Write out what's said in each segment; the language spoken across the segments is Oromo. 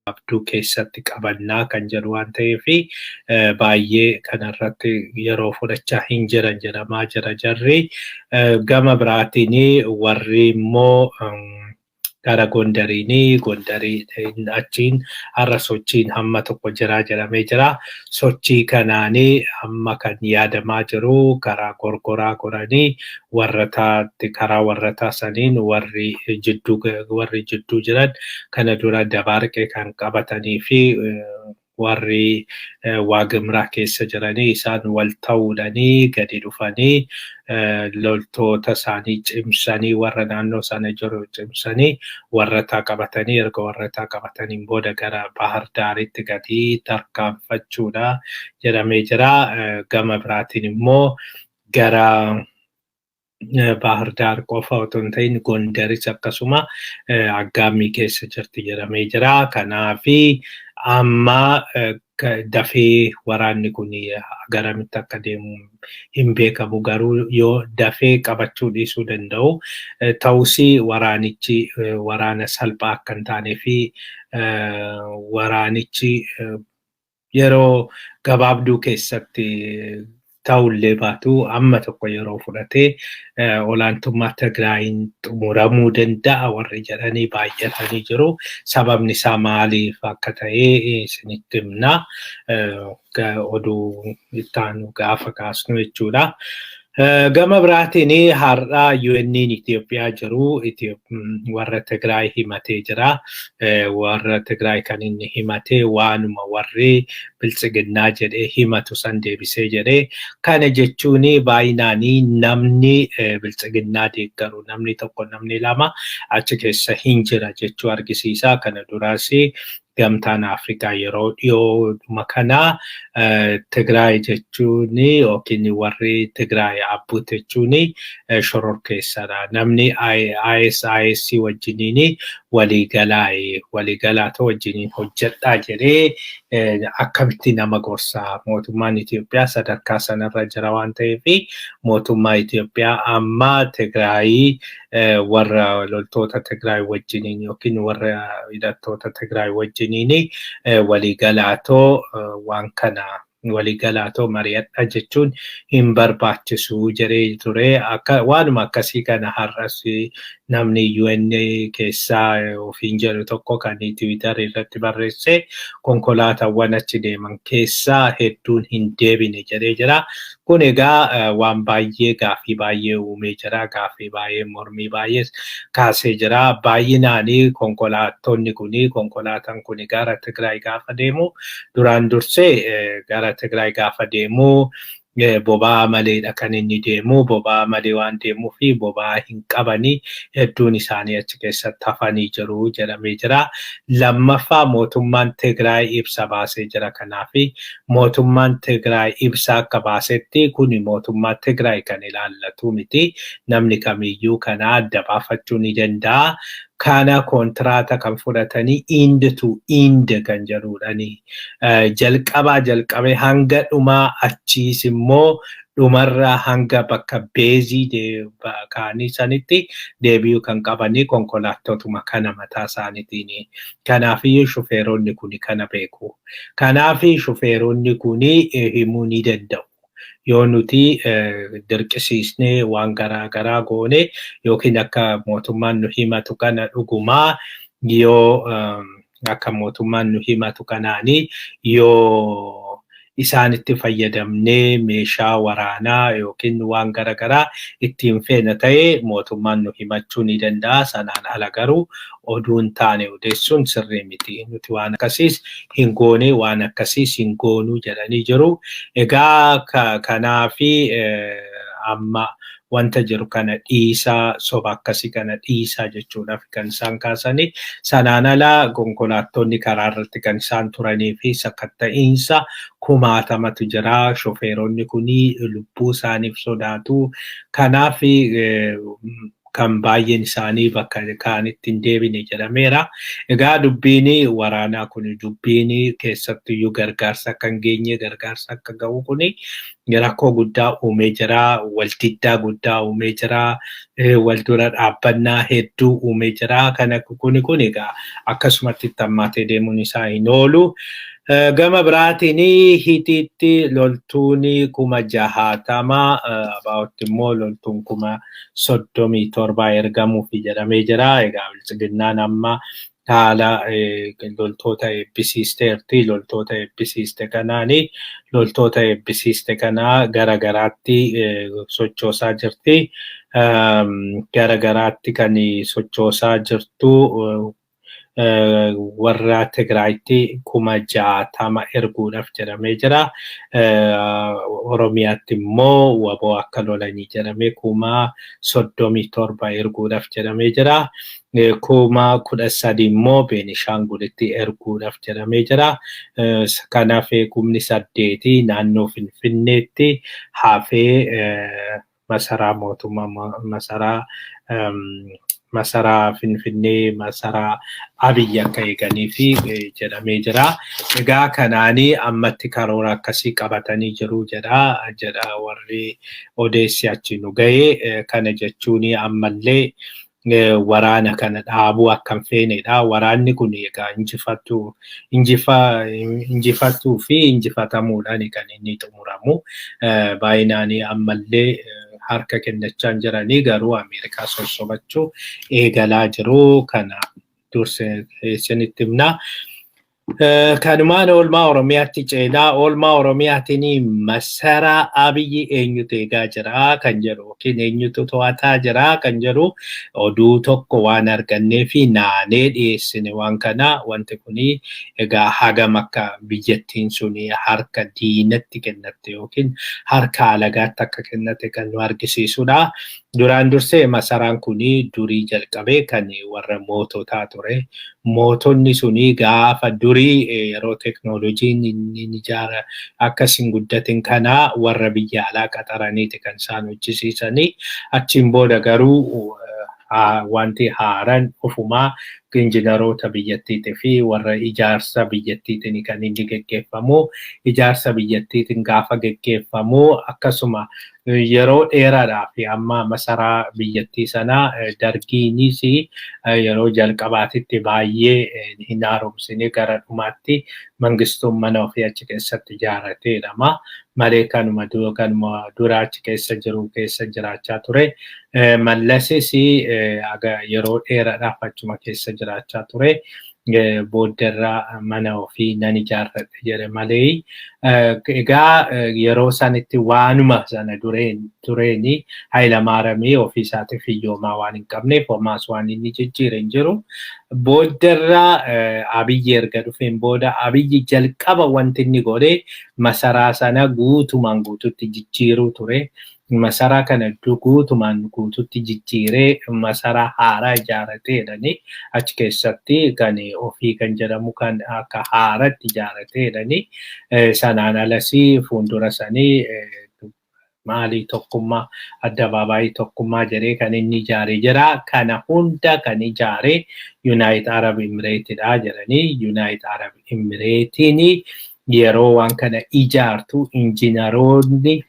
gabaabduu keessatti qabannaa kan jedhu waan ta'eef, baay'ee kanarratti yeroo fudhachaa hin jiran jedhamaa jira jarri. Gama biraatiin warri immoo gara Gondariinii, Gondarii achiin har'a sochiin hamma tokko jira jedhamee jira. Sochii kanaanii amma kan yaadamaa jiru karaa Gorgoraa goranii warrataatti, karaa warrataa saniin warri jidduu jiran, kana dura Dabaarqee kan qabatanii fi warri Waaqimraa keessa jiranii, isaan wal ta'uudhanii gadi dhufanii loltoota isaanii cimsanii, warra naannoo sana jiru cimsanii, warrataa qabatanii, erga warrataa qabataniin booda gara Bahar Daaritti gadi tarkaanfachuudha jedhamee jira. Gama biraatiin immoo gara Bahar Daar qofa otoo hin ta'in Gondaris akkasuma aggaammii keessa jirti jedhamee jira. Kanaafi amma dafee waraanni kun garamitti akka deemu hin beekamu, garuu yoo dafee qabachuu dhiisuu danda'u. Ta'us waraanichi waraana salphaa akka hin taanee fi waraanichi yeroo gabaabduu keessatti ta'ullee baatu amma tokko yeroo fudhatee olaantummaa Tigraayin xumuramuu danda'a warri jedhanii baay'atanii jiru. Sababni isaa maaliif akka ta'e isinitti himna. Oduu ittaanu gaafa kaasnu jechuudha. Gama biraatiin har'a UN'n Itoophiyaa jiru warra Tigraay himatee jira. Warra Tigraay kan inni himatee waanuma warri Biltsiginnaa jedhee himatu san deebisee jedhee. Kana jechuun baay'inaanii namni Biltsiginnaa deeggaru namni tokko, namni lama achi keessa hin jira jechuu argisiisa. Kana duraas Gamtaan Afrikaa yeroo dhiyoodhuma kana Tigraay jechuun yookiin warri Tigraay abbuut jechuun shororkeessadha. Namni ISIS wajjiniin waliigalaa waliigalaata wajjiniin hojjedhaa jedhee akkamitti nama gorsaa? Mootummaan Itoophiyaa sadarkaa sanarra jira waan ta'eef, mootummaa Itoophiyaa amma Tigraayii warra loltoota Tigraay wajjiniin yookiin warra hidhattoota Tigraay wajjiniin waliigalaatoo waan kana waliigalaatoo mari'adha jechuun hin barbaachisu jedhee ture. Akka waanuma akkasii kana har'as namni UN keessaa ofiin jedhu tokko kan Twitter irratti barreesse, konkolaataawwan achi deeman keessaa hedduun hin deebine jedhee jira. Kun egaa waan baay'ee gaaffii baay'ee uumee jira. Gaaffii baay'ee, mormii baay'ee kaasee jira. Baay'inaanii konkolaattonni kuni, konkolaataan kuni gara Tigraay gaafa deemu, duraan dursee gara Tigraay gaafa deemu boba'aa maleedha kan inni deemu. Boba'aa malee waan deemuu fi boba'aa hin qabanii, hedduun isaanii achi keessatti hafanii jiru jedhamee jira. Lammaffaa, mootummaan Tigraay ibsa baasee jira. Kanaaf mootummaan Tigraay ibsa akka baasetti kuni mootummaa Tigraay kan ilaallatu miti. Namni kamiyyuu kana adda baafachuu ni danda'a. Kana kontiraata kan fudhatanii end to end kan jedhudhani. Jalqabaa jalqabee hanga dhumaa, achiis immoo dhumarraa hanga bakka base kaanii sanitti deebi'uu kan qabanii konkolaattotuma kana mataa isaaniitiin. Kanaafiyyuu shufeeronni kuni kana beeku. Kanaafi shufeeronni kuni himuu ni danda'u. Yoo nuti dirqisiisnee waan garaa garaa goone yookiin akka mootummaan nu himatu kana dhugumaa, yoo akka mootummaan nu himatu kanaanii yoo isaanitti fayyadamnee meeshaa waraanaa yookiin waan garaagaraa ittiin feena ta'e, mootummaan nu himachuu ni danda'a. Sanaan ala garuu oduun taane odeessuun sirrii miti. Nuti waan akkasiis hin goone, waan akkasiis hin goonuu jedhanii jiru. Egaa kanaafi amma wanta jiru kana dhiisaa, soba akkasii kana dhiisaa jechuudhaaf kan isaan kaasanii. Sanaan ala konkolaattonni karaa irratti kan isaan turanii fi sakatta'iinsa kumaatamatu jira. Shofeeronni kuni lubbuu isaaniif sodaatu. Kanaaf Kan baay'een isaanii bakka kaanitti hin deebine jedhameera. Egaa dubbiin waraanaa kun dubbiin keessattuyyuu gargaarsa akka hin geenye, gargaarsa akka ga'u kun rakkoo guddaa uumee jira. Waldiddaa guddaa uumee jira. Wal dura dhaabbannaa hedduu uumee jira. Kana kun egaa akkasumatti itti hammaatee deemuun isaa hin oolu. Gama biraatiin Hitiitti loltuun 60,000, abaa'otti immoo loltuun 37,000 ergamuuf jedhamee jira. Egaa Biltsiginnaan amma haala loltoota eebbisiisteerti. Loltoota eebbisiiste kanaani loltoota eebbisiiste kana gara garaatti sochoosaa jirti. Gara garaatti kan sochoosaa jirtu warra Tigraayitti 60,000 erguudhaaf jedhamee jira. Oromiyaatti immoo WBO akka lolanii jedhamee 37,000 erguudhaaf jedhamee jira. 13,000 immoo Beenishaangulitti erguudhaaf jedhamee jira. Kanaaf 8,000 naannoo Finfinneetti hafee masaraa mootummaa, masaraa Finfinnee, masaraa Abiyyi akka eeganii fi jedhamee jira. Egaa kanaanii ammatti karoora akkasii qabatanii jiru jedha warri odeessi achi nu ga'e. Kana jechuun ammallee waraana kana dhaabuu akka hin feenedha. Waraanni kun egaa injifatuu fi injifatamuudhaan kan inni xumuramu. Baay'inaan ammallee harka kennachaa hin jiranii, garuu Ameerikaa sossobachuu eegalaa jiru. Kana durse isinitti himna. Kanumaan oolmaa Oromiyaatti ceenaa. Oolmaa Oromiyaatiin masaraa Abiyyi eenyutu eegaa jira kan jedhu yookiin eenyutu to'ataa jira kan jedhu oduu tokko waan argannee fi naanee dhiyeessine waan kana. Wanti kuni egaa hagam akka biyyattiin suni harka diinatti kennatte yookiin harka alagaatti akka kennate kan nu argisiisudha. Duraan dursee masaraan kuni durii jalqabee kan warra moototaa ture. Mootonni suni gaafa durii yeroo teknooloojiin inni ijaara akkas hin guddatin kana warra biyya alaa qaxaraniiti kan isaan hojjisiisanii. Achiin booda garuu wanti haaraan ofumaa injiinaroota biyyattiitii fi warra ijaarsa biyyattiitiin kan inni geggeeffamu. Ijaarsa biyyattiitiin gaafa geggeeffamu akkasuma yeroo dheeraadhaaf amma masaraa biyyattii sanaa dargiinis yeroo jalqabaatitti baay'ee hin haaromsine, gara dhumaatti Mangistuun mana ofii achi keessatti ijaarrateedha. Malee kanuma dura achi keessa jiru keessa jiraachaa ture. Mallasis yeroo dheeraadhaaf achuma keessa jiraachaa ture. Booddarraa mana ofii nan ijaarradhe jedhe malee. Egaa yeroo sanitti waanuma sana tureeni Hayilamaariyaam ofii isaatiif hiyyoomaa waan hin qabneef homaas waan inni jijjiire hin jiru. Booddarraa Abiyyi erga dhufeen booda Abiyyi jalqaba wanti inni godhe masaraa sana guutumaan guututti jijjiiruu ture. Masaraa kana guutumaan guututti jijjiiree masaraa haaraa ijaarratee jedhanii achi keessatti kan ofii kan jedhamu kan akka haaratti ijaarratee jedhanii, sanaan alasii fuuldura sanii maalii tokkummaa, addabaabaayii tokkummaa jedhee kan inni ijaaree jira. Kana hunda kan ijaare United Arab Emiratedha jedhanii. United Arab Emiratiin yeroo waan kana ijaartu injiinaroonni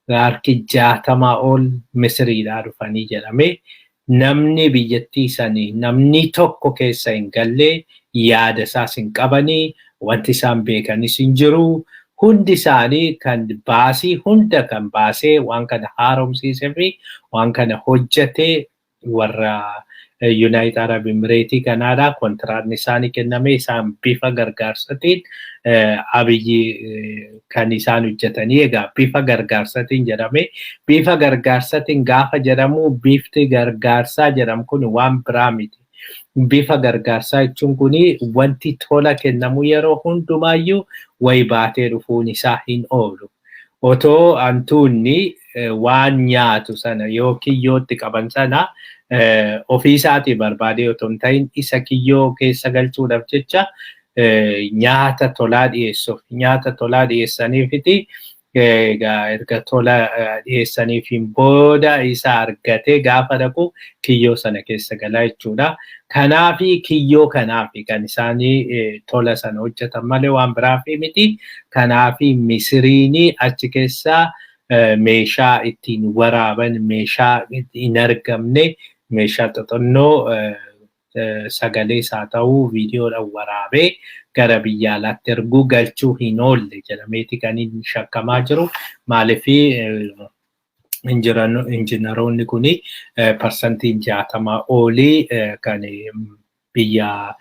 harki 60 ol Misiriidhaa dhufanii jedhame. Namni biyyattii sanii namni tokko keessa hin galle, yaada isaas hin qabanii, wanti isaan beekanis hin jiru. Hundi isaanii kan baasii hunda kan baasee waan kana haaromsiisee fi waan kana hojjete warra United Arab Emirates kanaadha. Kontiraatni isaanii kenname isaan bifa gargaarsatiin Abiyyi kan isaan hojjetanii. Egaa bifa gargaarsatiin jedhame. Bifa gargaarsatiin gaafa jedhamu bifti gargaarsaa jedhamu kun waan biraa miti. Bifa gargaarsaa jechuun kun wanti tola kennamu yeroo hundumaayyuu wayi baatee dhufuun isaa hin oolu. Otoo hantuunni waan nyaatu sana yoo kiyyootti qaban sana ofii isaatii barbaadee otoo hin ta'in isa kiyyoo keessa galchuudhaaf jecha nyaata tolaa dhiyeessuuf, nyaata tolaa dhiyeessaniifiti. Egaa erga tola dhiyeessaniifiin booda isa argatee gaafa dhaqu kiyyoo sana keessa galaa jechuudha. Kanaafi kiyyoo kanaafi kan isaanii tola sana hojjetan malee waan biraafi miti. Kanaafi Misiriin achi keessaa meeshaa ittiin waraaban, meeshaa hin argamne, meeshaa xixinnoo sagalees haa ta'uu viidiyoodhaan waraabee gara biyya alaatti erguu galchuu hin oolle jedhameeti kan inni shakkamaa jiru. Maaliif injiinaroonni kun 60% olii kan biyya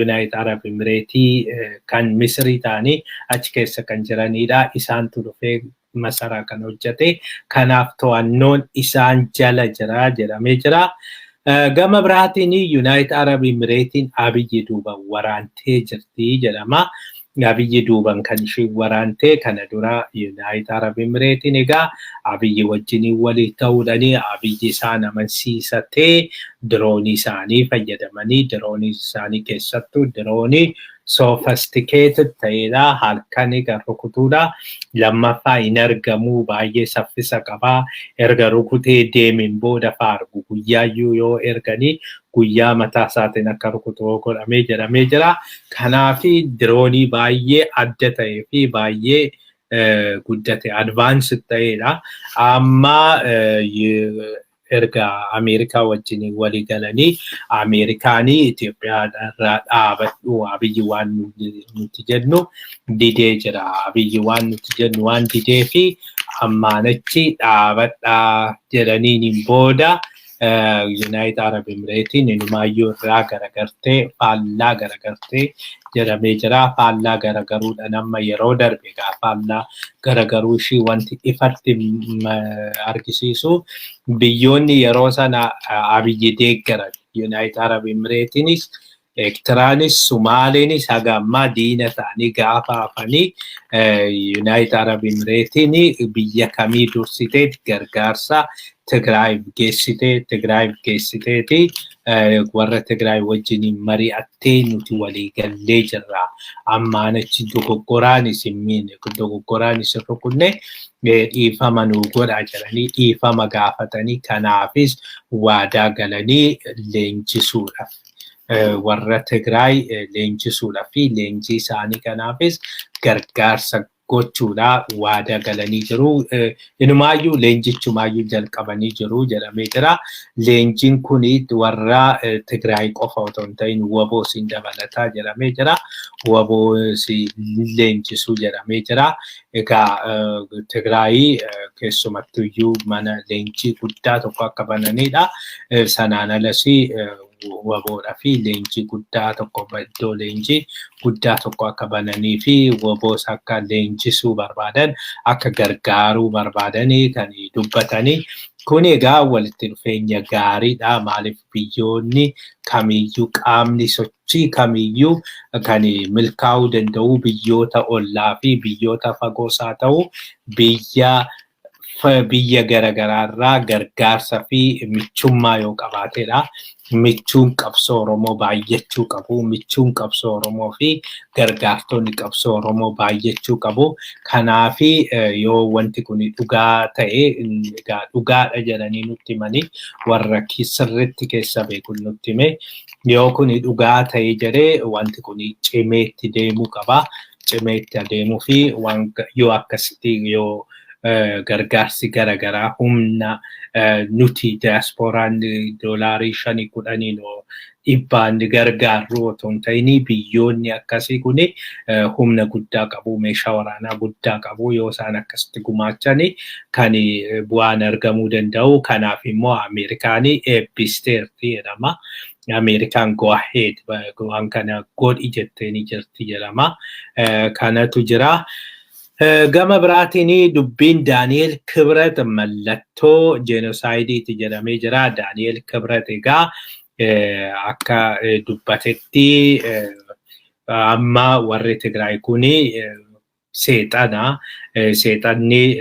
United Arab Emirates kan Misrii ta'anii achi keessa kan jiranidha. Isaantu dhufee masaraa kan hojjete. Kanaaf to'annoon isaan jala jira jedhamee jira. Gama biraatiin United Arab Emirates Abiyyi duuban waraantee jirti jedhama. Abiyyi duuban kan isheen waraantee kana dura United Arab Emirates egaa Abiyyi wajjiniin walii ta'uudhaan Abiyyi isaan amansiisatee diroonii isaanii fayyadamanii, diroonii isaanii keessattuu diroonii sophisticated ta'edha. Halkanii kan rukutudha. Lammaffaa hin argamu, baay'ee saffisa qabaa. Erga rukutee deemeen booda faargu guyyaayyuu yoo erganii guyyaa mataa isaatiin akka rukutu godhamee jedhamee jira. Kanaaf diroonii baay'ee adda ta'ee fi baay'ee guddate, advanced ta'edha. Amma erga Ameerikaa wajjin walii galanii Ameerikaanii Itoophiyaa irraa dhaabadhu, Abiyyi waan nuti jennu didee jira. Abiyyi waan nuti jennu waan didee fi ammaan achi dhaabadhaa jedhaniin booda United Arab Emirates inumaayyuu irraa garagartee, faallaa garagartee jedhamee jira. Faallaa garagaruudhaan amma yeroo darbe egaa faallaa garagaruu ishii wanti ifatti argisiisu biyyoonni yeroo sana Abiyyi deeggaran, United Arab Emiratesinis, Eertiraanis, Sumaaleenis haga ammaa diina ta'anii gaafa hafanii, United Arab Emiratesiin biyya kamii dursitee gargaarsa Tigraayiif geessitee, Tigraayiif geessiteeti warra Tigraay wajjiniin mari'attee nuti walii gallee jirra. Ammaan achi dogoggoraan isin miine, dogoggoraan isin rukunne, dhiifama nuu godha jedhanii dhiifama gaafatanii, kanaafis waadaa galanii leenjisuudhaaf, warra Tigraay leenjisuudhaaf fi leenjii isaanii kanaafis gargaarsa gochuudha waadaa galanii jiru. Inumaayyuu leenjichumaayyuu jalqabanii jiru jedhamee jira. Leenjiin kun warra Tigraay qofa otoo hin ta'in WBO siin dabalataa jedhamee jira. WBO leenjisuu jedhamee jira. Egaa Tigraay keessumattuyyuu mana leenjii guddaa tokko akka bananidha. Sanaan alas WBOdhaa fi leenjii guddaa tokko, iddoo leenjii guddaa tokko akka bananii fi WBOs akka leenjisuu barbaadan, akka gargaaruu barbaadanii kan dubbatanii. Kun egaa walitti dhufeenya gaariidha. Maaliif biyyoonni kamiyyuu, qaamni sochii kamiyyuu kan milkaa'uu danda'u biyyoota ollaa fi biyyoota fagoos haa ta'u biyya garaagaraarraa gargaarsa fi michummaa yoo qabaatedha. Michuun qabsoo Oromoo baay'achuu qabu. Michuun qabsoo Oromoo fi gargaartonni qabsoo Oromoo baay'achuu qabu. Kanaafi yoo wanti kun dhugaa ta'e, egaa dhugaadha jedhanii nutti himanii, warra sirriitti keessa beeku nutti hime. Yoo kun dhugaa ta'e jedhee, wanti kun cimee itti deemuu qaba. Cimee itti adeemuu fi waan yoo akkasitti yoo gargaarsi garaagaraa humna nuti diyaaspooraan doolaarii 5, 10n dhibbaan gargaarru otoo hin ta'in, biyyoonni akkasii kun humna guddaa qabu, meeshaa waraanaa guddaa qabu, yoo isaan akkasitti gumaachan kan bu'aan argamuu danda'u. Kanaaf immoo Ameerikaan eebbisteerti jedhama. Ameerikaan "Go ahead, waan kana godhi" jetteeni jirti jedhama. Kanatu jira. Gama biraatiin dubbiin Daani'el Kibret mallattoo jeenosaayidiiti jedhamee jira. Daani'el Kibret egaa akka dubbatetti amma warri Tigraay kuni seexana. Seexanni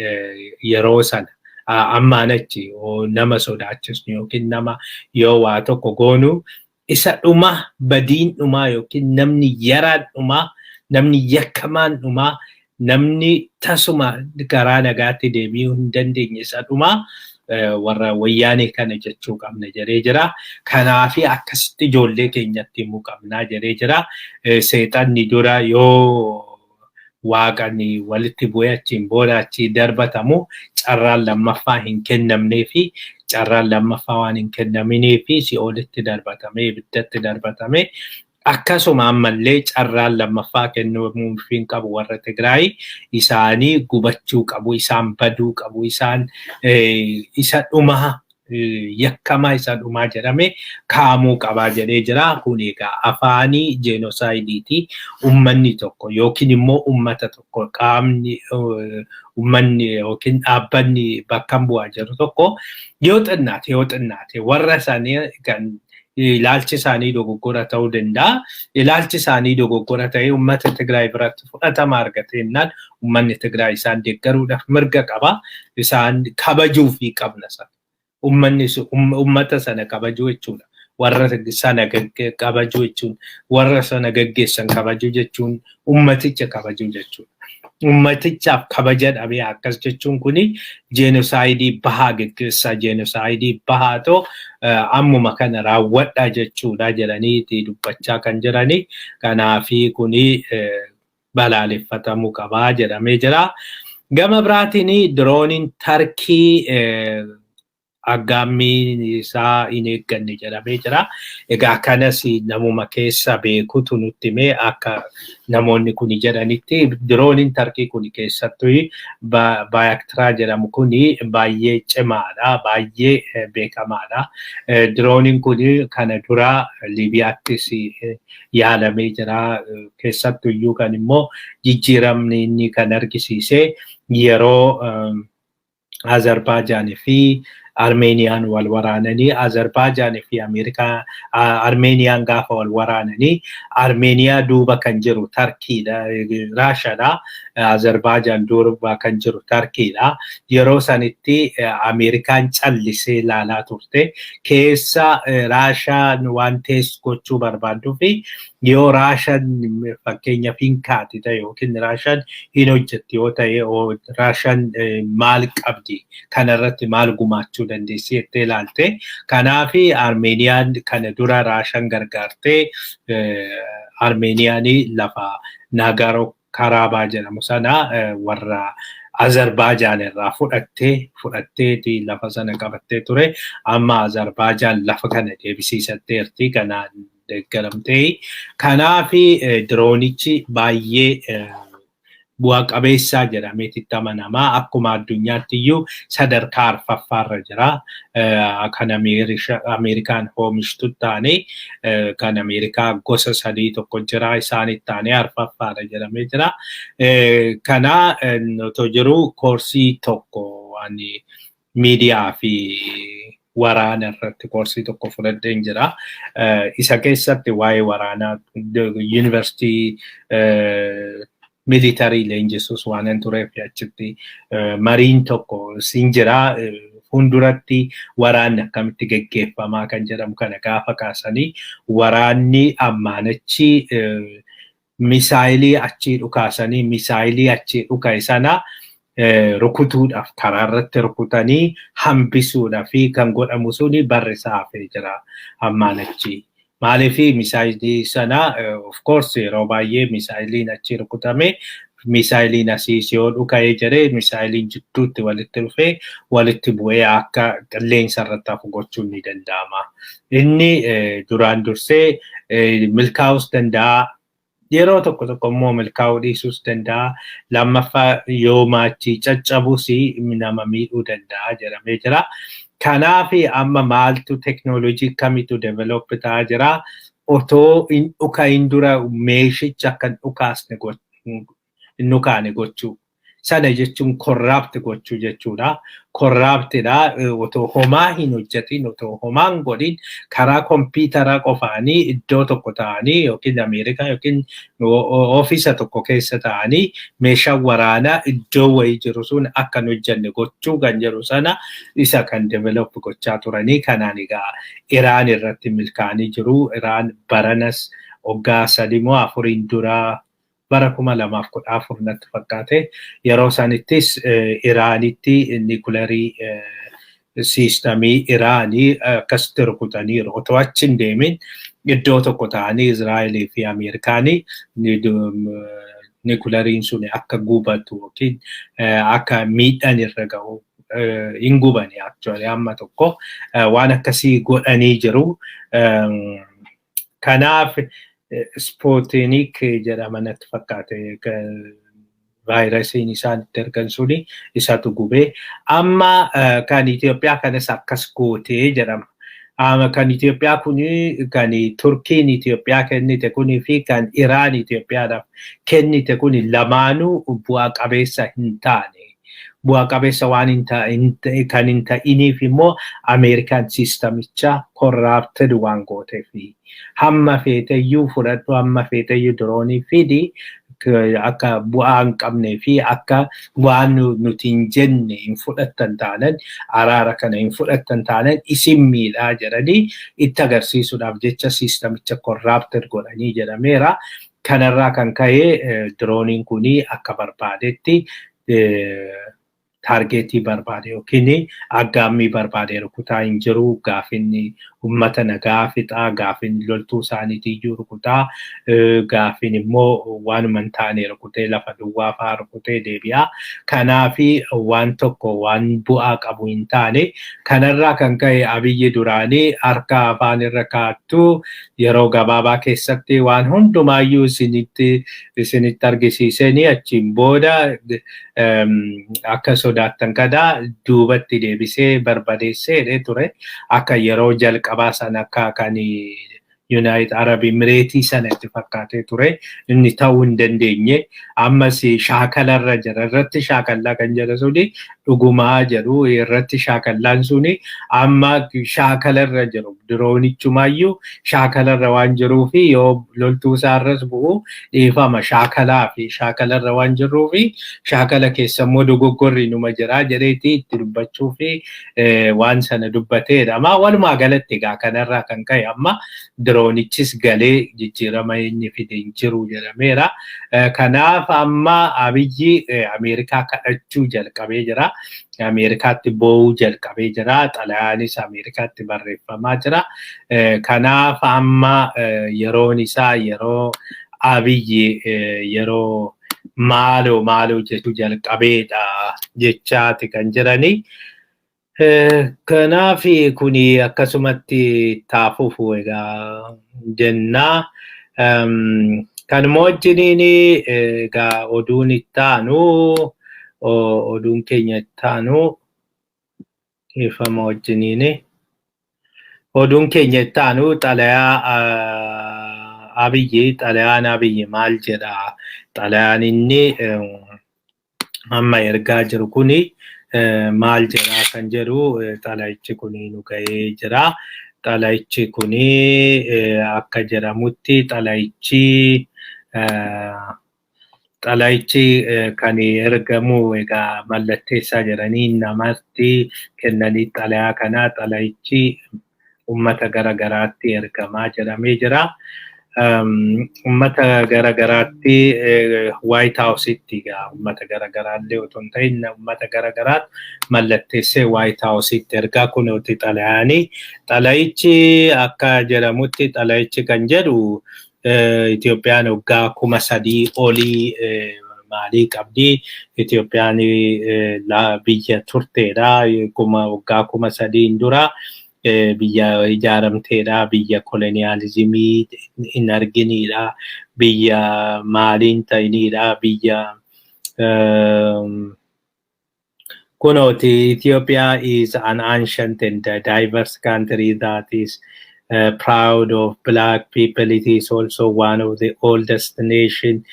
yeroo sana ammaan achi nama sodaachisnu yookiin nama yoo waa tokko goonu isa dhuma, badiin dhumaa yookiin namni yaraan dhumaa, namni yakkamaan dhumaa, Namni tasuma karaa nagaatti deebi'uu hin dandeenye isa dhumaa warra Wayyaanee kana jechuu qabna jedhee jira. Kanaafi akkasitti ijoollee keenyatti himuu qabnaa jedhee jira. Seexanni dura yoo Waaqan walitti bu'ee achiin booda achii darbatamu, carraan lammaffaa hin kennamnee fi carraan lammaffaa waan hin kennaminii fi si'oolitti darbatamee, ibiddatti darbatame, akkasuma ammallee carraan lammaffaa kennamuuf hin qabu. Warra Tigraay isaanii gubachuu qabu, isaan baduu qabu, isaan isa dhumaa, yakkamaa isa dhumaa jedhame kaa'amuu qabaa jedhee jira. Kun egaa afaanii jeenosaayidiiti. Uummanni tokko yookiin immoo uummata tokko, qaamni uummanni yookiin dhaabbanni bakka bu'aa jiru tokko yoo xinnaate warra isaanii kan ilaalchi isaanii dogoggora ta'uu danda'a. Ilaalchi isaanii dogoggora ta'ee uummata Tigraay biratti fudhatama argate jennaan, uummanni Tigraay isaan deeggaruudhaaf mirga qaba. Isaan kabajuufii qabna sana. Uummanni uummata sana kabajuu jechuudha. Warra sana kabajuu jechuun, warra sana gaggeessan kabajuu jechuun, uummaticha kabajuu jechuudha. Uummatichaaf kabaja dhabee akkas jechuun kuni jenosaayidii bahaa gaggeessaa, jenosaayidii bahaa too ammuma kana raawwadha jechuudha jedhanii dubbachaa kan jirani. Kanaafi kuni balaaleffatamuu qabaa jedhamee jira. Gama biraatiin dirooniin Tarkii aggaammiin isaa hin eegganne jedhamee jira. Egaa kanas namuma keessa beekutu nutti himee. Akka namoonni kuni jedhanitti, dirooniin Tarkii kuni, keessattuu Baayaktiraa jedhamu kuni, baay'ee cimaadha, baay'ee beekamaadha. Dirooniin kuni kana dura Liibiyaattis yaalamee jira. Keessattuu iyyuu kan immoo jijjiiramni inni kan argisiise yeroo Azerbaajaan fi Armeeniyaan wal waraananii, Azerbaajaan fi Ameerikaa Armeeniyaan gaafa wal waraananii, Armeeniyaa duuba kan jiru Tarkiidha, Raashaadha. Azerbaajaan duuba kan jiru Tarkiidha. Yeroo sanitti Ameerikaan callisee ilaalaa turte. Keessa Raashaan waan teessu gochuu barbaaduu fi yoo Raashaan fakkeenyaaf hin kaati ta'e yookiin Raashaan hin hojjetti yoo ta'e, Raashaan maal qabdi, kanarratti maal gumaachuu dandeessi jettee ilaalte. Kanaaf Armeeniyaan kana dura Raashaan gargaartee Armeeniyaan lafa Naagaro Karaabaa jedhamu sana warra Azerbaajaan irraa fudhatteeti lafa sana qabattee ture. Amma Azerbaajaan lafa kana deebisiisatteerti, kanaan deeggaramtee. Kanaaf diroonichi baay'ee bu'a qabeessaa jedhameeti itti amanamaa. Akkuma addunyaatti iyyuu sadarkaa arfaffaarra jira. Kan Ameerikaan oomishtu taane, kan Ameerikaa gosa sadii tokko jira, isaanitti taane arfaffaarra jedhamee jira. Kana otoo jiru, koorsii tokko ani miidiyaa fi waraana irratti koorsii tokko fudhadheen jira. Isa keessatti waa'ee waraanaa yuunivarsiitii militarii leenjisuus waan hin tureef, achitti mariin tokko siin jira. Fuulduratti waraanni akkamitti geggeeffamaa kan jedhamu kana gaafa kaasanii, waraanni ammaan achi misaayilii achii dhukaasanii, misaayilii achii dhuka'e sana rukutuudhaaf, karaa irratti rukutanii hambisuudhaaf kan godhamu suni barri isaa hafee jira ammaan achi. Maaliif misaayilii sana, of course, yeroo baay'ee misaayiliin achi rukutame, misaayiliin asiis yoo dhuka'ee jedhee, misaayiliin jidduutti walitti dhufee walitti bu'ee akka qilleensa irratti hafu gochuun ni danda'ama. Inni duraan dursee milkaa'uus danda'a. Yeroo tokko tokko immoo milkaa'uu dhiisuus danda'a. Lammaffaa yoo maachii caccabus nama miidhuu danda'a jedhamee jira. Kanaaf amma maaltu, teknoolojii kamitu develop ta'aa jira? Otoo hin dhukahin dura meeshicha akka hin dhukaasne, hin dhukaane gochuu. Sana jechuun corrupt gochuu jechuudha. Corruptidha, otoo homaa hin hojjetin, otoo homaa hin godhin, karaa kompiitaraa qofaanii iddoo tokko ta'anii yookiin Ameerikaa yookiin ofiisa tokko keessa ta'anii meeshaan waraanaa iddoo wayii jiru sun akka hin hojjenne gochuu kan jedhu sana isa kan develop gochaa turanii. Kanaan egaa Iraan irratti milkaa'anii jiru. Iraan baranas waggaa 3 moo 4n dura Bara 2014 natti fakkaate, yeroo sanittis Iraanitti nuclear system Iraanii akkasitti rukutaniiru. Otoo achi hin deemin iddoo tokko ta'anii Israa'elii fi Ameerikaanii nucleariin sun akka gubatu yookiin akka miidhaan irra ga'u, hin gubani actually, amma tokko waan akkasii godhanii jiru. Kanaaf Sputnik jedhama natti fakkaate vaayirasiin isaan itti ergan suni, isatu gubee. Amma kan Itoophiyaa kanas akkas gootee jedhama. Kan Itoophiyaa kuni, kan Turkiin Itoophiyaa kennite kunii fi kan Iraan Itoophiyaadhaaf kennite kuni lamaanuu bu'aa qabeessa hin taane. Bu'aa qabeessa waan kan hin ta'iniif immoo Ameerikaan systemicha corrupted waan gooteef, hamma feeteyyuu fudhadhu, hamma feeteyyuu diroonii fidi, akka bu'aa hin qabnee fi akka waan nuti hin jenne hin fudhattan taanan, araara kana hin fudhattan taanan, isin miidhaa jedhanii itti agarsiisuudhaaf jecha systemicha corrupted godhanii jedhameera. Kanarraa kan ka'e dirooniin kuni akka barbaadetti target barbaade yookiin aggaammii barbaade rukutaa hin jiru. Gaafinni uummata nagaa fixaa, gaafin loltuu isaaniitiyyuu rukutaa, gaafin immoo waanuma hin taane rukutee lafa duwwaa fa'aa rukutee deebi'a. Kanaafi waan tokko waan bu'aa qabu hin taane. Kanarraa kan ka'e Abiyyi duraanii harka afaan irra kaattu, yeroo gabaabaa keessatti waan hundumaayyuu isinitti argisiisanii achiin booda akka sodaattan kana duubatti deebisee barbadeessee ture. Akka yeroo jalqabaa sana akka kan United Arab Emirates sana itti fakkaatee ture. Inni ta'uu hin dandeenye. Ammas shaakalarra jira. Irratti shaakallaa kan jedha suni dhugumaa jedhu, irratti shaakallaan suni amma shaakalarra jiru. Diroonichumaayyuu shaakalarra waan jiruufi yoo loltuu isaarras bu'u dhiifama, shaakalaa fi shaakalarra waan jiruufi shaakala keessa immoo dogoggorri numa jira jedheeti itti dubbachuu fi waan sana dubbateedha. Amma walumaa galatti egaa kanarraa kan ka'e amma diroonichis galee jijjiirama inni fide hin jiru jedhameera. Kanaaf amma Abiyyi Ameerikaa kadhachuu jalqabee jira. Ameerikaatti boo'uu jalqabee jira. Xalayaanis Ameerikaatti barreeffamaa jira. Kanaaf amma yeroon isaa yeroo Abiyyi yeroo maaloo maaloo jechuu jalqabeedha jechaati kan jirani. Kanaaf kuni akkasumatti taafuuf egaa jennaa. Kanuma wajjiniin egaa oduun ittaanu, oduun keenya ittaanu, dhiifama wajjiniin. Oduun keenya ittaanu xalayaa Abiyyi, xalayaan Abiyyi maal jedha? Xalayaan inni amma ergaa jiru kuni maal jedha kan jedhu xalayichi kuni nu ga'ee jira. Xalayichi kuni akka jedhamutti xalayichi kan ergamu egaa mallatteessaa jedhanii namatti kennanii xalayaa kana, xalayichi uummata gara garaatti ergamaa jedhamee jira. Uummata gara garaatti, White Houseitti egaa, uummata gara garaallee otoo hin ta'in uummata gara garaatti mallatteessee White Houseitti ergaa kunuuti xalayaanii. Xalayichi akka jedhamutti, xalayichi kan jedhu Itoophiyaan waggaa 3000 olii maalii qabdi. Itoophiyaan biyya turteedha. Waggaa 3000n dura biyya ijaaramteedha. Biyya colonialism hin arginidha. Biyya maaliin ta'inidha. Biyya kunooti, "Ethiopia is an ancient and diverse country that is proud of black people. It is also one of the oldest nation."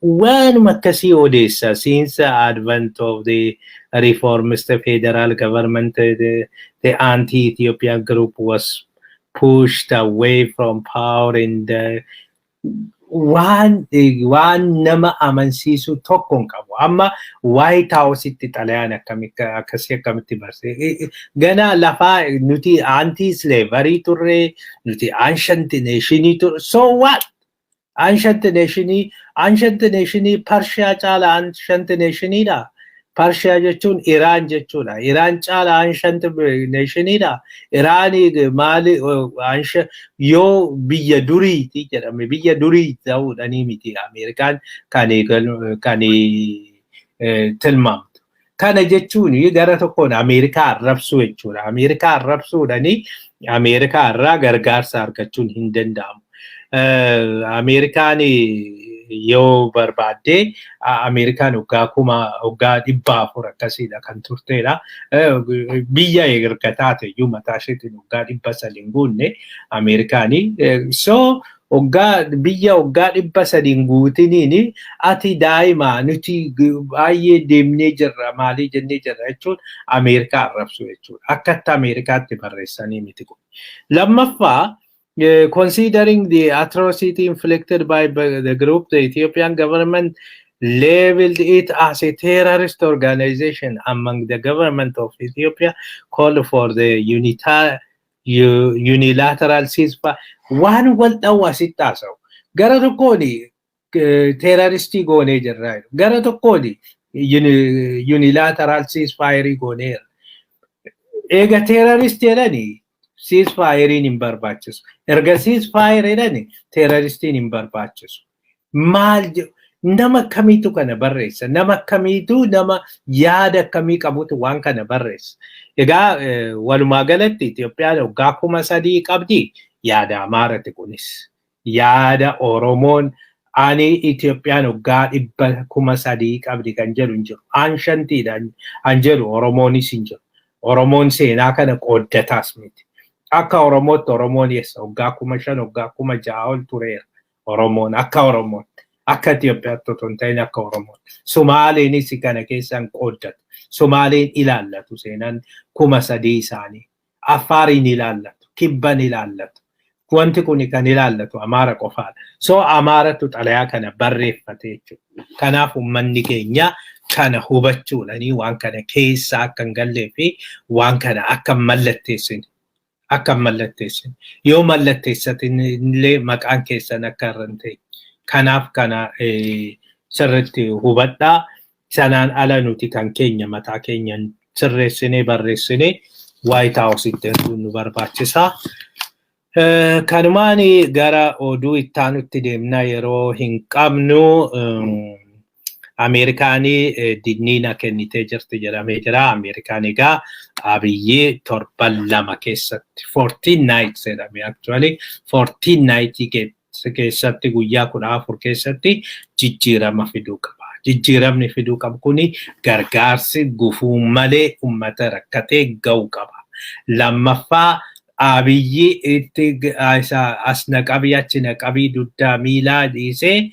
Waanuma akkasii odeessa. "Since the advent of the reformist federal government, the anti-Ethiopian group was pushed away from power," and waan nama amansiisu tokko hin qabu. Amma White Houseitti xalayaan akkasii akkamitti barse? Gana lafaa nuti anti slavery turre, nuti ancient nation turre. So what? Ancient nationii, ancient nationii Parshiyaa caala ancient nationiidha. Parshiyaa jechuun Iraan jechuudha. Iraan caala ancient nationiidha. Iraanii maali yoo biyya duriiti jedhame, biyya durii ta'uudhanii miti Ameerikaan kan tilmaamtu. Kana jechuun gara tokkoon Ameerikaa arrabsuu jechuudha. Ameerikaa arrabsuudhanii Ameerikaa irraa gargaarsa argachuun hin danda'amu. Ameerikaan yoo barbaaddee, Ameerikaan waggaa 400 akkasiidha kan turteedha. Biyya erga taate iyyuu mataa isheetiin waggaa 300 hin guunne Ameerikaanii. So waggaa biyya waggaa 300 hin guutiniin ati daa'ima, nuti baay'ee deemnee jirra, maalii jennee jirra jechuun Ameerikaa arrabsu jechuudha. Akkatti Ameerikaatti barreessanii miti kun. Lammaffaa, considering the atrocity inflicted by the group, the Ethiopian government labeled it as a terrorist organization among the government of Ethiopia called for the unilateral ceasefire. Waan wal dhawwa asitti haasa'u. Gara tokkoon terroristii goonee jirra. Gara tokkoon unilateral ceasefire gooneera. Eega terrorist jedhanii ceasefire hin barbaachisu. Erga ceasefire jedhani terroristiin hin barbaachisu. Maal nama akkamiitu kana barreessa? Nama akkamiitu, nama yaada akkamii qabutu waan kana barreessa? Egaa walumaa galatti Itoophiyaan waggaa 3000 qabdi, yaada Amaarati kunis. Yaada Oromoon ani Itoophiyaan waggaa 3,000 qabdi kan jedhu hin jiru. Ancientiidha an jedhu Oromoonis hin jiru. Oromoon seenaa kana qooddataas miti. Akka Oromootti Oromoon eessa waggaa 5000, waggaa 6000 ol tureera. Oromoon akka Oromootti. Akka Itoophiyaatti otoo hin ta'in akka Oromootti. Sumaaleenis kana keessaan qooddatu. Sumaaleen ilaallatu seenaan 3000 isaanii. Affaariin ilaallatu. Kibban ilaallatu. Wanti kun kan ilaallatu Amaara qofaadha. So Amaaratu xalayaa kana barreeffate jechuudha. Kanaaf uummanni keenya kana hubachuudhanii waan kana keessa akka hin gallee fi waan kana akka hin mallatteessine. Akka hin mallatteessine. Yoo mallatteessatin illee maqaan keessan akka irra hin ta'e. Kanaaf kana sirriitti hubadhaa. Sanaan ala nuti kan keenya mataa keenya sirreessinee barreessinee White House itti erguun nu barbaachisa. Kanumaan gara oduu ittaanutti deemnaa, yeroo hin qabnu. Ameerikaan dinniina kennitee jirti jedhamee jira. Ameerikaan egaa Abiyyi torban 2 keessatti, 14 nights jedhame actually, 14 nights keessatti, guyyaa 14 keessatti jijjiirama fiduu qaba. Jijjiiramni fiduu qabu kuni gargaarsi gufuu malee uummata rakkatee ga'uu qaba. Lammaffaa, Abiyyi itti as naqabii achi naqabii dugdaa miilaa dhiisee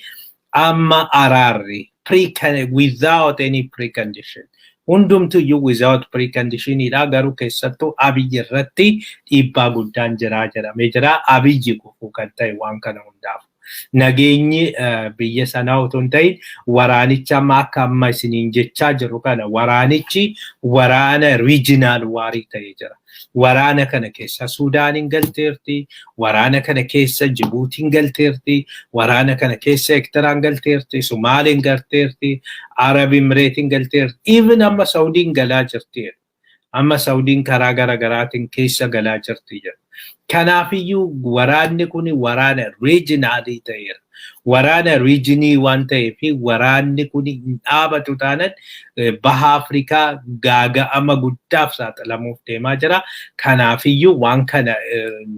amma araarri without any precondition. Hundumtuyyuu without preconditionidha, garuu keessattuu Abiyyi irratti dhiibbaa guddaan jira jedhamee jira. Abiyyi gufuu kan ta'e waan kana hundaaf. Nageenyi biyya sanaa otoo hin ta'in waraanicha amma akka amma isiniin jechaa jiru kana, waraanichi waraana regional warii ta'ee jira. Waraana kana keessa Suudaaniin galteerti, waraana kana keessa Jibuutiin galteerti, waraana kana keessa Eertiraan galteerti, Sumaaliin galteerti, Arab Emireetiin galteerti, even amma Saudiin galaa jirti. Amma Saudiin karaa gara garaatiin keessa galaa jirti jedha. Kanaafiyyuu waraanni kun waraana regionalii ta'eera. Waraana regionii waan ta'eef waraanni kun hin dhaabatu taanaan baha Afrikaa gaaga'ama guddaaf saaxilamuuf deemaa jira. Kanaafiyyuu waan kana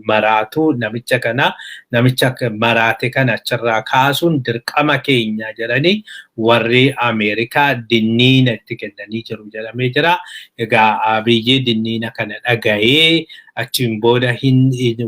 maraatu namicha kana, namicha maraate kana achirraa kaasuun dirqama keenya jedhanii warri Ameerikaa dinniina itti kennanii jiru jedhamee jira. Egaa Abiyyi dinniina kana dhagahee achiin booda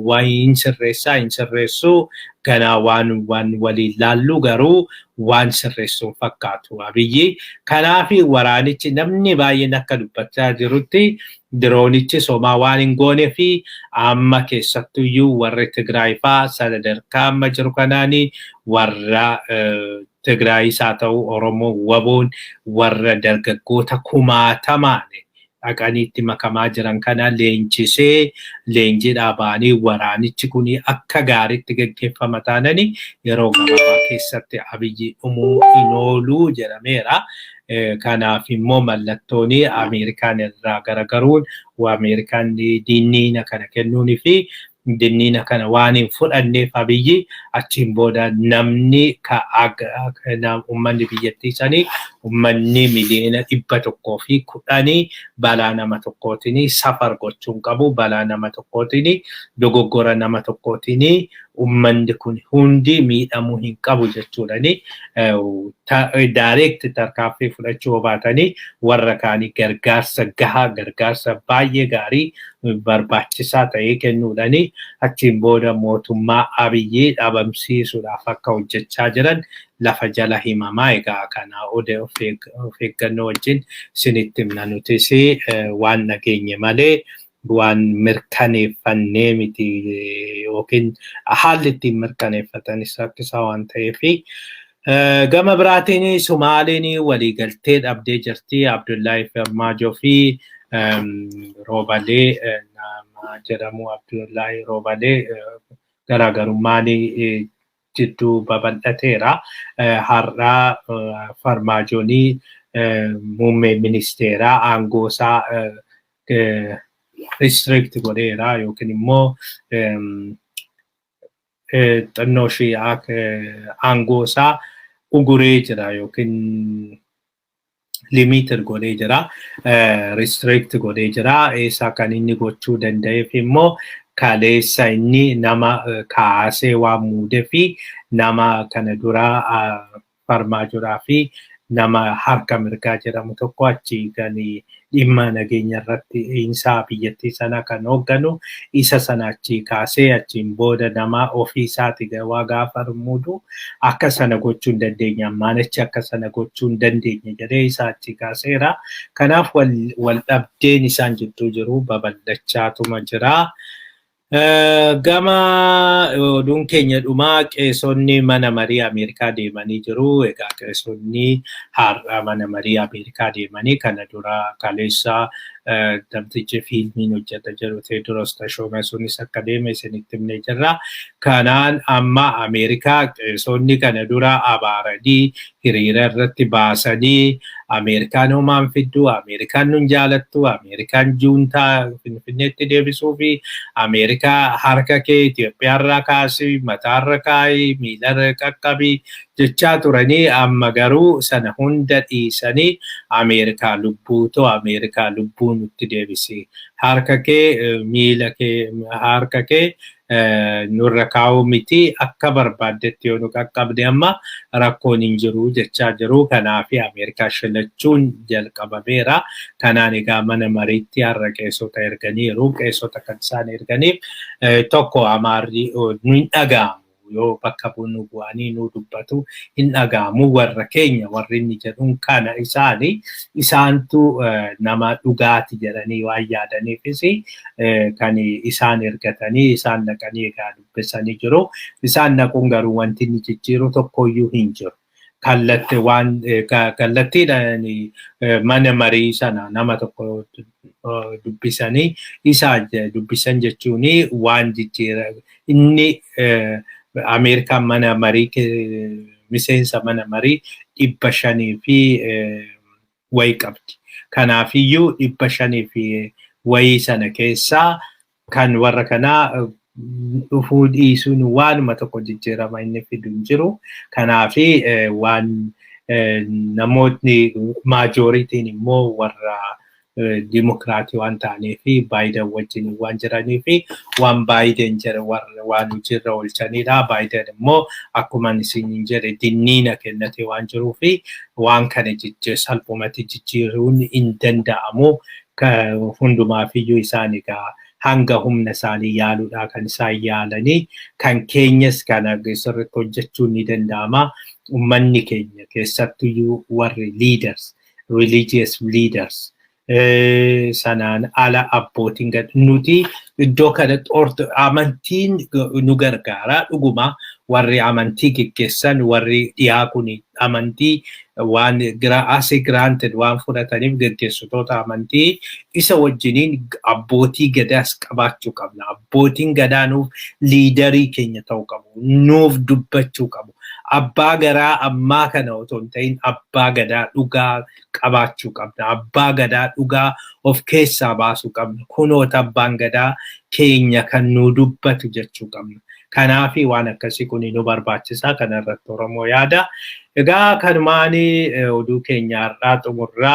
waan hin sirreessaa hin sirreessuu ganaa waan waliin laallu, garuu waan sirreessuun fakkaatu Abiyyi. Kanaaf waraanichi namni baay'een akka dubbachaa jirutti diroonichi somaa waan hin goonee fi amma keessattuyyuu warri Tigraay faa sadarkaa amma jiru kanaanii warra Tigraayis haa ta'u Oromoo waboon warra dargaggoota kumaatamaan Dhaqanii itti makamaa jiran kana leenjisee, leenjiidhaa ba'anii waraanichi kun akka gaariitti gaggeeffama taanani yeroo gabaabaa keessatti Abiyyi dhumuu hin ooluu jedhameera. Kanaaf immoo mallattoon Ameerikaan irraa garagaruun, Ameerikaan dinniina kana kennuunii fi dinniina kana waan hin fudhanneef, Abiyyi achiin booda namni uummanni biyyattii sanii, uummanni 110,000,000 balaa nama tokkootiin suffer gochuun qabu. Balaa nama tokkootiin, dogoggora nama tokkootiin uummanni kun hundi miidhamuu hin qabu jechuudhani direct tarkaanfii fudhachuu baatanii warra kaanii gargaarsa gahaa, gargaarsa baay'ee gaarii barbaachisaa ta'ee kennuudhani achiin booda mootummaa Abiyyii dhabamsiisuudhaaf akka hojjechaa jiran lafa jala himamaa. Egaa kana of eeggannoo wajjin isinitti himna. Nutis waan dhageenye malee waan mirkaneeffannee miti, yookiin haalli ittiin mirkaneeffatanis rakkisaa waan ta'eefi. Gama biraatiin Sumaaliin waliigaltee dhabdee jirti. Abdullaahi Farmaajoo fi Roobalee nama jedhamu, Abdullaahi Roobalee, garaagarummaan jidduu babal'ateera. Har'a Farmaajoonii muummee ministeeraa aangoo isaa restrict godheera, yookiin immoo xinnoo ishee aangoo isaa uguree jira yookiin limited godhee jira. Restrict godhee jira. Isa kan inni gochuu danda'eef immoo kaleessa inni nama kaasee waan muudee fi nama kana dura Farmaajoodhaa fi nama harka mirgaa jedhamu tokko achi kan dhimma nageenya irratti isaa biyyattii sana kan hoogganu isa sana achi kaasee, achiin booda nama ofii isaati waa gaafa muudu akka sana gochuu hin dandeenye, ammaanichi akka sana gochuu hin dandeenye jedhee isa achi kaaseera. Kanaaf wal dhabdeen isaan jidduu jiru babal'achaatuma jira. Gama oduun keenya dhumaa, qeesonni mana marii Ameerikaa deemanii jiru. Egaa qeesonni har'a mana marii Ameerikaa deemanii, kana dura kaleessa namtichi fiilmiin hojjeta jedhu Teediroos Tashoomee sunis akka deeme isinitti himnee jirra. Kanaan amma Ameerikaa qeesonni kana dura abaaranii hiriira irratti baasanii, Ameerikaan homaan fidduu, Ameerikaan nun jaalattu, Ameerikaan juuntaa Finfinneetti deebisuu fi Ameerikaa harka kee Itoophiyaarraa kaasii, mataarra kaayii, miilarra qaqqabii jechaa turanii, amma garuu sana hunda dhiisanii, Ameerikaa lubbuutoo, Ameerikaa lubbuu nutti deebisi. Harka kee, miila kee, harka kee nurra kaa'uu miti, akka barbaaddetti yoo nu qaqqabne amma rakkoon hin jiru jechaa jiru. Kanaaf Ameerikaa shilachuun jalqabameera. Kanaan egaa mana mariitti har'a qeessota erganiiru. Qeessota kan isaan erganiif tokko Amaarri nu hin dhaga'amu. Yoo bakka nu bu'anii nu dubbatu hin dhaga'amu, warra keenya warri inni jedhuun kana isaani isaantu nama dhugaati jedhanii waan yaadaniifis kan isaan ergatanii, isaan dhaqanii egaa dubbisanii jiru. Isaan dhaquun garuu wanti inni jijjiiru tokkoyyuu hin jiru. Kallatti waan kallattiidhaan mana marii sana nama tokko dubbisanii isa dubbisan jechuun waan jijjiira inni Ameerikaan mana marii miseensa mana marii 500 fi wayi qabdi. Kanaafiyyuu 500 fi wayii sana keessaa kan warra kanaa dhufuu dhiisuun waanuma tokko jijjiirama inni fidu hin jiru. Kanaafi waan namootni majorityn immoo warra Dimokiraatii waan ta'anii fi Baayiden wajjin waan jiranii fi waan Baayiden jedhe waan hojiirra oolchanidha. Baayiden immoo akkuma isin jedhe dinniina kennate waan jiruu fi waan kana salphumatti jijjiiruun hin danda'amu. Hundumaafiyyuu isaan egaa hanga humna isaanii yaaluudha kan isaan yaalanii. Kan keenyas kana sirriitti hojjechuun ni danda'ama. Uummanni keenya keessattuyyuu warri leaders, religious leaders, sanaan ala abbootiin nuti iddoo kanatti amantiin nu gargaara dhuguma. Warri amantii geggeessan, warri dhiyaa kun amantii waan as granted waan fudhataniif, geggeessitoota amantii isa wajjiniin abbootii gadaas qabaachuu qabna. Abbootiin gadaa nuuf leader keenya ta'uu qabu. Nuuf dubbachuu qabu. Abbaa garaa ammaa kana otoo hin ta'in abbaa gadaa dhugaa qabaachuu qabna. Abbaa gadaa dhugaa of keessaa baasuu qabna. Kunoota abbaan gadaa keenya kan nu dubbatu jechuu qabna. Kanaafi waan akkasii kun nu barbaachisa. Kana irratti Oromoo yaada. Egaa kanumaan oduu keenya har'aa xumurraa.